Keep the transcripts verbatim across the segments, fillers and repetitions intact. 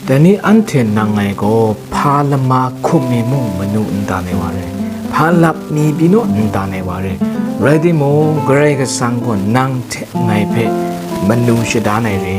Dai ni anhte nang ngai gaw hpa lama hkum mi mung manu n dan ai wa re, hpa lap mi pyi naw n dan ai wa re, rai timung, Karai Kasang gaw nang hte ngai hpe manu shadan ai re.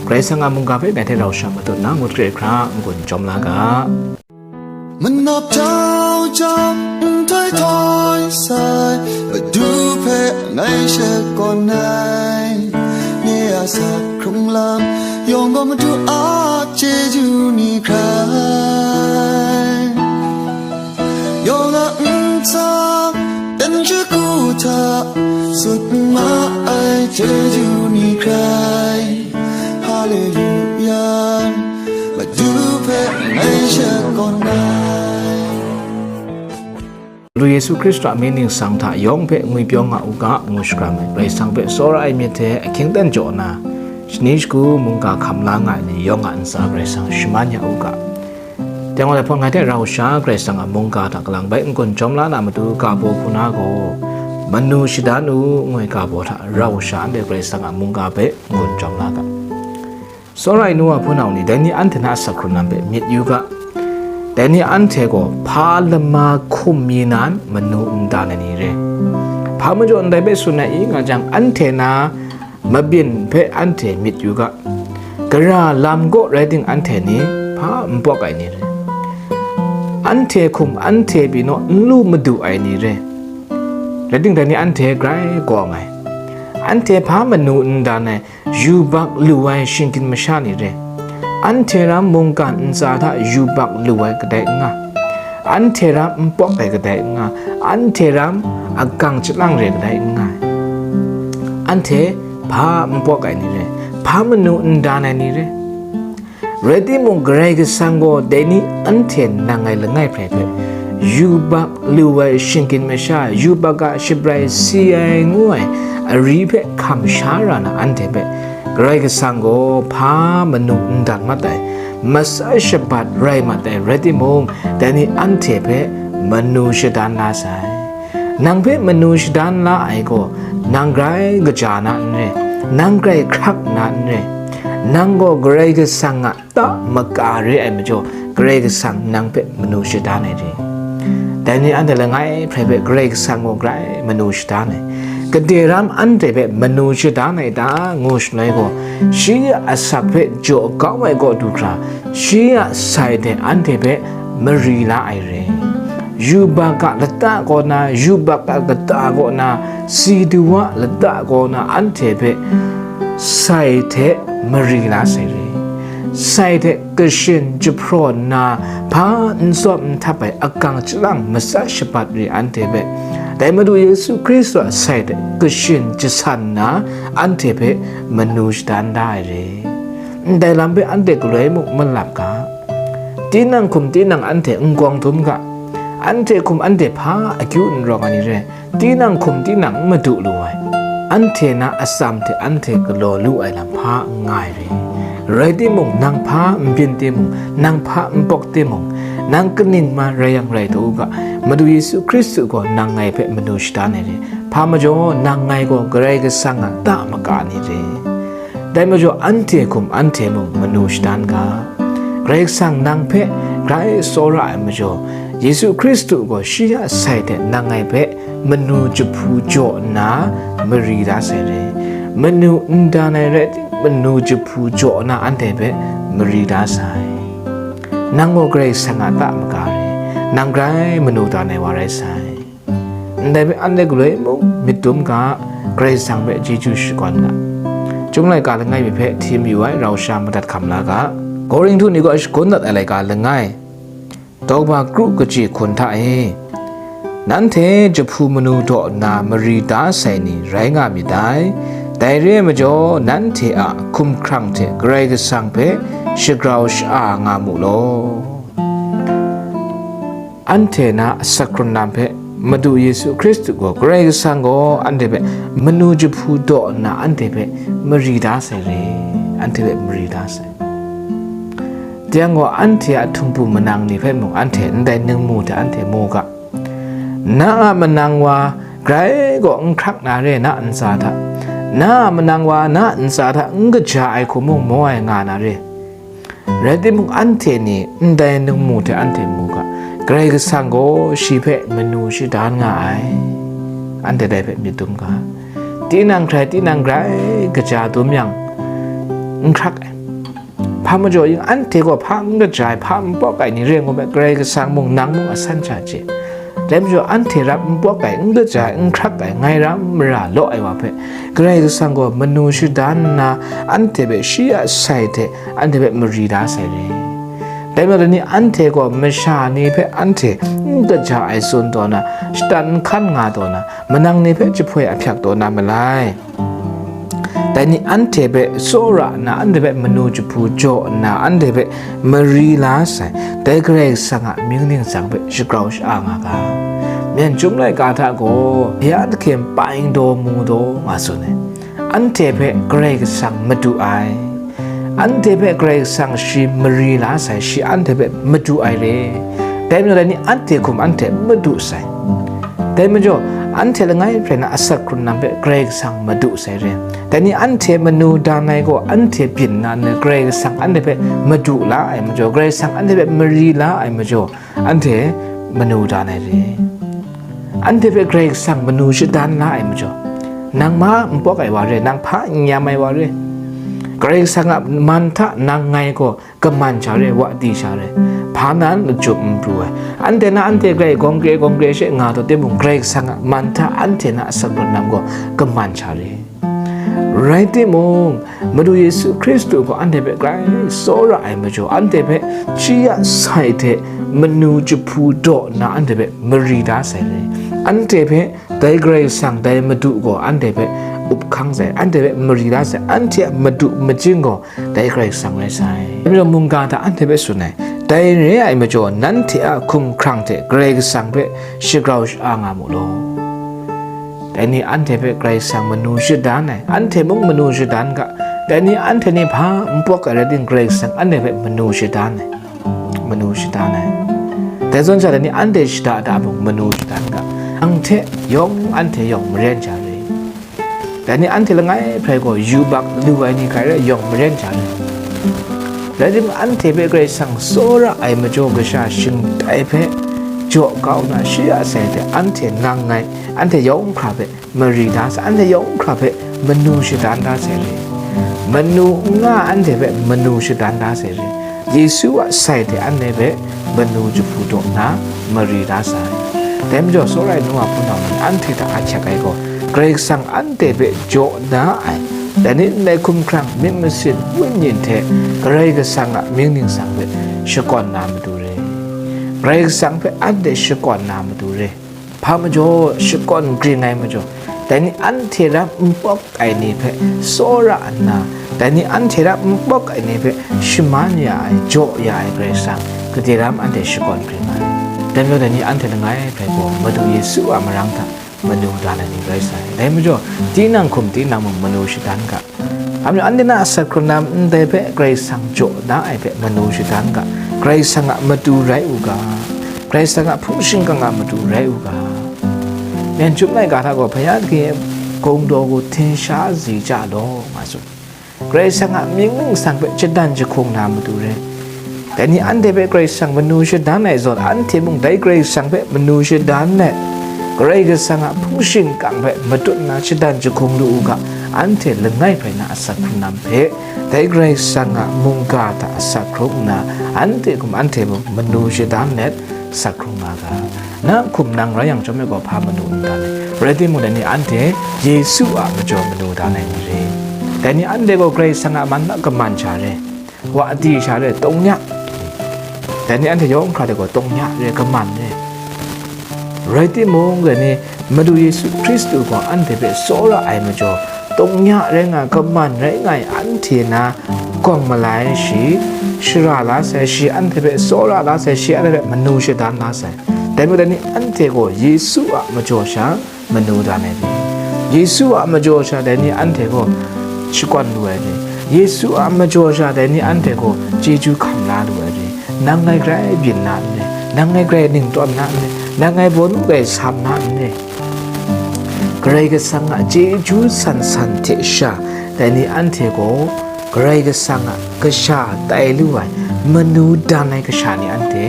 Karai Kasang a mungga hpe ngai hte rau sha matut na, ngut hkra n-gun jawm la ga. Manap jau jau, nhtoi htoi sai, Madu hpe ngai shakawn ai. Nye a sak hkrung lam yawng gaw Madu a chyeju ni hkrai. Yawng a ntsa, dan shagu hta, sut ma ai chyeju ni hkrai. Haleluya, Madu hpe ngai shakawn ai. Madu Yesu Hkristu a mying ningsang hta yawng hpe ngwipyaw nga u ga, ngu shakram ai. Karai Kasang hpe tsawra ai myit hte ahkying aten jaw nna, shani shagu mungga hkam la nga ai ni yawng a ntsa Karai Kasang shaman ya u ga. Dai gaw, dai hpawt ngai hte rau sha Karai Kasang a mungga hta kalang bai n-gun jawm la na matu, ga baw hku na gaw, manu shadan u, ngu ai ga baw hta rau sha anhte Karai Kasang a mungga bai n-gun jawm la ga. Tsawra ai nu wa hpunau ni, dai ni anhte na a sak hkrung lam hpe myit yu ga. Dai ni anhte gaw hpa lama hkum mi nan manu n dan ai ni re. Hpa majaw ndai hpe tsun ai i nga jang, anhte na mabyin hpe anhte myit yu ga. Gara lam gaw rai ting, anhte ni hpa n pawk ai ni re. Anhte hkum anhte pyi naw n lu madu ai ni re. Rai timung, dai ni anhte grai gawng ai. Anhte hpa manu n dan ai, yubak lu ai shinggyim masha ni re. Anhte ram mungkan ntsa hta yubak lu ai kadai n nga. Anhte ram n pawk ai kadai n nga. Anhte ram agang chyalang re kadai n nga. Anhte hpa n pawk ai ni re. Hpa manu n dan ai ni re. Rai timung, Karai Kasang gaw dai ni anhte nang ngai langai hprai hpe, yubak lu ai shinggyim masha, yubak a shabrai si ai ngu ai ari hpe hkam sha ra na anhte hpe, Karai Kasang gaw hpa manu n dan mat ai, matsa shabat rai mat ai, rai timung, dai ni anhte hpe manu shadan la sai. Nang hpe manu shadan la ai gaw, nang grai kaja na n re, nang grai hkrak na n re, nang gaw Karai Kasang a ta maka re ai majaw, Karai Kasang nang hpe manu shadan ai re. Dai ni anhte langai hprai hpe Karai Kasang gaw grai manu shadan ai. Gade ram anhte hpe manu shadan ai ta, ngu shaloi gaw, shi a asak hpe jaw kau ai kaw du hkra, shi a sai hte anhte hpe mari la ai re. Yubak a lata kaw na, yubak a kata kaw na, si du a lata kaw na, anhte hpe sai hte mari la sai re. Sai hte kashin jahpraw nna, hpa n tsawp n htap ai agang chyalang matsa shabat re anhte hpe, dai Madu Yesu Hkristu a sai hte kashin jasan nna, anhte hpe manu shadan da ai re. Ndai lam hpe anhte galoi muk malap ga. Tinang hkum tinang anhte n-gawng dum ga. Anhte hkum anhte hpa akyu n rawng ai ni re. Tinang hkum tinang n madu lu ai. Anhte na atsam hte anhte galaw lu ai lam hpa n nga ai re. Rai timung, nang hpa n byin timung, nang hpa n pawk timung, nang kaning ma rai yang rai taw u ga, Madu Yesu Hkristu gaw nang ngai hpe manu shadan ai re. Hpa majaw, nang ngai gaw Karai Kasang a ta maka ni re. Dai majaw, anhte hkum anhte mung manu shadan ga. Karai Kasang nang hpe grai tsawra ai majaw, Yesu Hkristu gaw shi a sai hte nang ngai hpe manu jahpu jaw nna mari da sai re. Manu n dan ai rai timung, manu jahpu jaw nna anhte hpe mari da sai. Nang gaw Karai Kasang a ta maka re, nang grai manu dan ai wa rai sai. Ndai hpe anhte galoi mung myit dum ga, Karai Kasang hpe chyeju shakawn ga. Chyum laika langai mi hpe hti mayu ai rau sha madat hkam la ga. Korinhtu ni kaw shagun dat ai laika langai, daw kaba kru kaji hkun hta e, nanhte jahpu manu daw nna mari da sai ni rai nga myit dai. Dai re ai majaw, nanhte a hkumhkrang hte Karai Kasang hpe shagrau sha-a nga mu law. Anhte na asak hkrung lam hpe Madu Yesu Hkristu gaw, Karai Kasang gaw anhte hpe manu jahpu daw nna anhte hpe mari da sai re, anhte hpe mari da sai. Dai yang gaw, anhte a htumpu manang ni hpe mung anhte ndai ningmu hte anhte mu ga. Na a manang wa grai gaw n hkrak na re, na ntsa hta, na a manang wa na ntsa hta n kaja ai hku mung maw ai nga na re. Rai timung, anhte ni ndai ningmu hte anhte mu ga, Karai Kasang gaw shi hpe manu shadan nga ai, anhte dai hpe myit dum ga. Tinang hkrai tinang grai kaja dum yang, n hkrak ai. Hpa majaw yin, anhte gaw hpa n kaja ai, hpa n pawk ai ni re ngu me, Karai Kasang mung, nang mung asan sha chye. Dai majaw, anhte rap n pawk ai, n kaja ai, n hkrak ai, ngai ram mara law ai wa hpe, Karai Kasang gaw manu shadan nna, anhte hpe shi a sai hte anhte hpe mari da sai re. Dai majaw, dai ni anhte gaw masha ni hpe anhte n kaja ai tsun taw na, shatan n hkan nga taw na, manang ni hpe jahpoi ahpyak taw na malai. Dai ni anhte hpe tsawra nna, anhte hpe manu jahpu jaw nna, anhte hpe mari la sai, dai Karai Kasang a mying ningsang hpe shagrau sha-a nga ga. Myen chyum laika hta gaw, Bya Hkyen Paing daw mu daw nga tsun ai. Anhte hpe Karai Kasang madu ai. Anhte hpe Karai Kasang shi mari la sai, shi anhte hpe madu ai re. Dai majaw, dai ni anhte hkum anhte madu sai. Dai majaw, anhte langai hprai na asak hkrung lam hpe Karai Kasang madu sai re. Dai ni anhte manu dan ai gaw, anhte byin nna, Karai Kasang anhte hpe madu la ai majaw, Karai Kasang anhte hpe mari la ai majaw, anhte manu dan ai re. Anhte hpe Karai Kasang manu shadan la ai majaw, nang hpa n pawk ai wa re, nang hpa n nyam ai wa re, Karai Kasang a man hta nang ngai gaw kaman sha re, wa di sha re, hpa nan lachyum n pru ai. Anhte na anhte grai gawng kre gawng kre she nga taw timung, Karai Kasang a man hta anhte na asak hkrung lam gaw kaman sha re. Rai timung, Madu Yesu Hkristu gaw anhte hpe grai tsawra ai majaw, anhte hpe shi a sai hte manu jahpu daw nna anhte hpe mari da sai re. Anhte hpe dai Karai Kasang, dai Madu gaw anhte hpe up hkang sai, anhte hpe mari da sai, anhte a madu majing gaw dai Karai Kasang rai sai. Dai majaw mungga hta anhte hpe tsun ai, dai re ai majaw, nanhte a hkumhkrang hte Karai Kasang hpe shagrau sha-a nga mu law. Dai ni anhte hpe Karai Kasang manu shadan ai, anhte mung manu shadan ga. Dai ni anhte ni hpa n pawk ai rai timung, Karai Kasang anhte hpe manu shadan ai, manu shadan ai. Dai zawn sha, dai ni anhte shada da mung manu shadan ga. Nang hte yawng, anhte yawng maren sha re. Dai ni anhte langai hprai gaw yubak lu ai ni hkrai rai yawng maren sha re. Rai timung, anhte hpe Karai Kasang tsawra ai majaw, kasha shingtai hpe jaw kau na, shi a sai hte anhte nang ngai, anhte yawng hkra hpe mari da sai, anhte yawng hkra hpe manu shadan da sai re. Manu n nga anhte hpe manu shadan da sai re. Yesu a sai hte anhte hpe manu jahpu daw nna mari da sai. Dai majaw, tsawra ai nu wa hpunau ni, anhte hta ahkyak ai gaw, Karai Kasang anhte hpe jaw na ai, dai ni ndai hkumhkrang, myit masin, wenyin hte Karai Kasang a mying ningsang hpe shakawn na matu re. Karai Kasang hpe anhte shakawn na matu re. Hpa majaw, shakawn gring ai majaw, dai ni anhte rap n pawk ai ni hpe tsawra nna, dai ni anhte rap n pawk ai ni hpe shaman ya ai, jaw ya ai Karai Kasang, gade ram anhte shakawn gring ai. Dai majaw, dai ni anhte langai hprai gaw Madu Yesu a marang hta manu dan ai ni rai sai. Dai majaw, tinang hkum tinang mung manu shadan ga. Hpa majaw, anhte na asak hkrung lam ndai hpe Karai Kasang jaw na ai hpe manu shadan ga. Karai Kasang a matu rai u ga. Karai Kasang a hpung shingkang a matu rai u ga. Myen chyum laika hta gaw, Baya Hkyen Paing daw mu, htin sha zi ja law, nga tsun. Karai Kasang a mying ningsang hpe jadan jahkung na matu re. Dai ni anhte hpe Karai Kasang manu shadan ai zawn, anhte mung dai Karai Kasang hpe manu shadan let, Karai Kasang a hpung shingkang hpe matut nna shadan jahkung lu u ga. Anhte langai hprai na asak hkrung lam hpe, dai Karai Kasang a mungga hta asak hkrung nna, anhte hkum anhte mung manu shadan let, asak hkrung nga ga. Na hkum nang rai yang chyawm e gaw, hpa manu n dan ai. Rai timung, dai ni anhte Yesu a majaw manu dan ai ni re. Dai ni anhte gaw Karai Kasang a man hta kaman sha re, wa di sha re, tawng ya. Dai ni anhte yawng hkra de gaw tawng ya re, kaman re. Rai timung, dai ni Madu Yesu Hkristu gaw anhte hpe tsawra ai majaw, tawng ya rai nga, kaman rai nga ai anhte na gawng malai shi, shara la sai shi, anhte hpe tsawra la sai shi, anhte hpe manu shadan la sai. Dai majaw, dai ni anhte gaw Yesu a majaw sha manu dan ai re. Yesu a majaw sha dai ni anhte gaw shakawn lu ai re. Yesu a majaw sha dai ni anhte gaw chyeju hkam la lu ai re. Nang ngai grai byin na n re? Nang ngai grai ningtawm na n re? Nang ngai baw nu grai sam na n re? Karai Kasang a chyeju san san hte sha, dai ni anhte gaw Karai Kasang a kasha tai lu ai, manu dan ai kasha ni anhte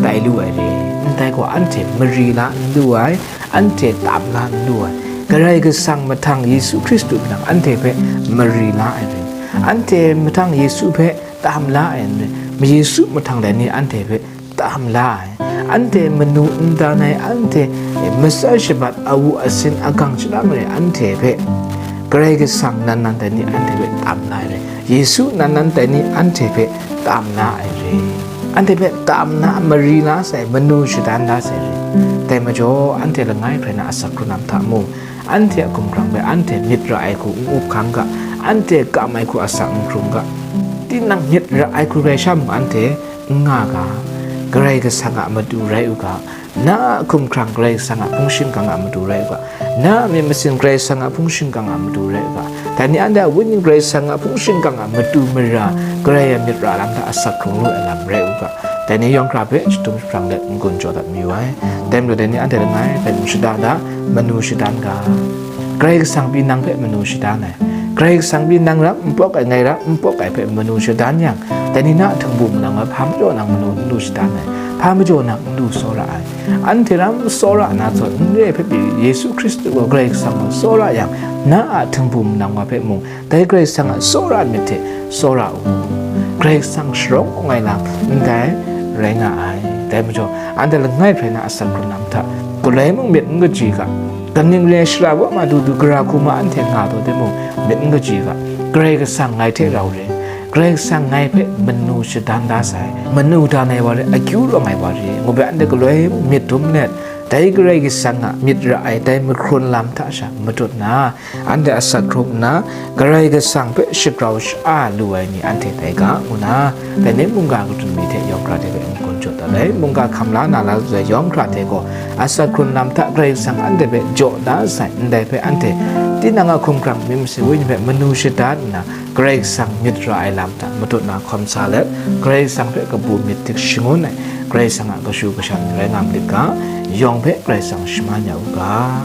tai lu ai re. Ndai gaw anhte mari la n lu ai, anhte tam la n lu ai. Karai Kasang mahtang Yesu Hkristu mahtang anhte hpe mari la ai re. Anhte mahtang Yesu hpe tam la ai n re. Yesu mahtang dai ni anhte hpe tam la ai. Anhte manu n dan ai, anhte matsan shabat, awu asin, agang shalang re, anhte hpe Karai Kasang nan nan dai ni anhte hpe tam la ai re. Yesu nan nan dai ni anhte hpe tam la ai re. Anhte hpe tam na, mari la sai, manu shadan la sai re. Dai majaw, anhte langai hkrai na asak hkrung lam hta mung, anhte a hkumhkrang hpe anhte myit ra ai hku n up hkang ga, anhte kam ai hku asak n hkrung ga, tinang myit ra ai hku rai sha mung, anhte n nga ga, Karai Kasang a matu rai u ga, na a hkumhkrang Karai Kasang a hpung shingkang a matu rai u ga, na a myit masin Karai Kasang a hpung shingkang a matu rai u ga, dai ni anhte a wenyi Karai Kasang a hpung shingkang a matu mara, Karai a myit ra lam hta asak hkrung lu ai lam rai u ga, dai ni yawng hkra hpe shadum jahprang let n-gun jaw dat mayu ai. Dai majaw dai ni anhte langai hpe mung shada da, manu shadan ga. Karai Kasang pyi nang hpe manu shadan ai. Karai Kasang pyi nang rap n pawk ai, ngai rap n pawk ai hpe manu shadan yang, dai ni na a htingbu manang wa hpa majaw nang manu n lu shadan ai, hpa majaw nang n lu tsawra ai. Anhte ram tsawra na zawn n re ai hpe pyi, Yesu Hkristu gaw Karai Kasang gaw tsawra yang, na a htingbu manang wa hpe mung, dai Karai Kasang a tsawra myit hte tsawra u. Karai Kasang sharawng awng ai lam ndai rai nga ai. Dai majaw, anhte langai hkrai na asak hkrung lam hta, galoi mung myit n kaji ga, kaning re ai shara wa ma du du, gara hku ma anhte nga taw timung, myit n kaji ga, Karai Kasang ngai hte rau re, Karai Kasang ngai hpe manu shadan da sai, manu dan ai wa re, akyu rawng ai wa re, ngu bai anhte galoi myit dum let, dai Karai Kasang a myit ra ai dai mahkrun lam hta sha matut na, anhte asak hkrum nna, Karai Kasang hpe shagrau sha-a lu ai ni anhte tai ga, ngu na, dai ni mungga kadun mi hte yawng hkra hte hpe n-gun jaw dat ai. Mungga hkam la na la zawn yawng hkra hte gaw, asak hkrun lam hta Karai Kasang anhte hpe jaw da sai, ndai hpe anhte tinang a hkumhkrang myit masin wenyi hpe manu shadan nna, Karai Kasang myit ra ai lam hta matut na hkawm sa let, Karai Kasang hpe kabu myit dik shangun ai, Karai Kasang a kashu kashan rai nga malit ga, yawng hpe Karai Kasang shaman ya u ga.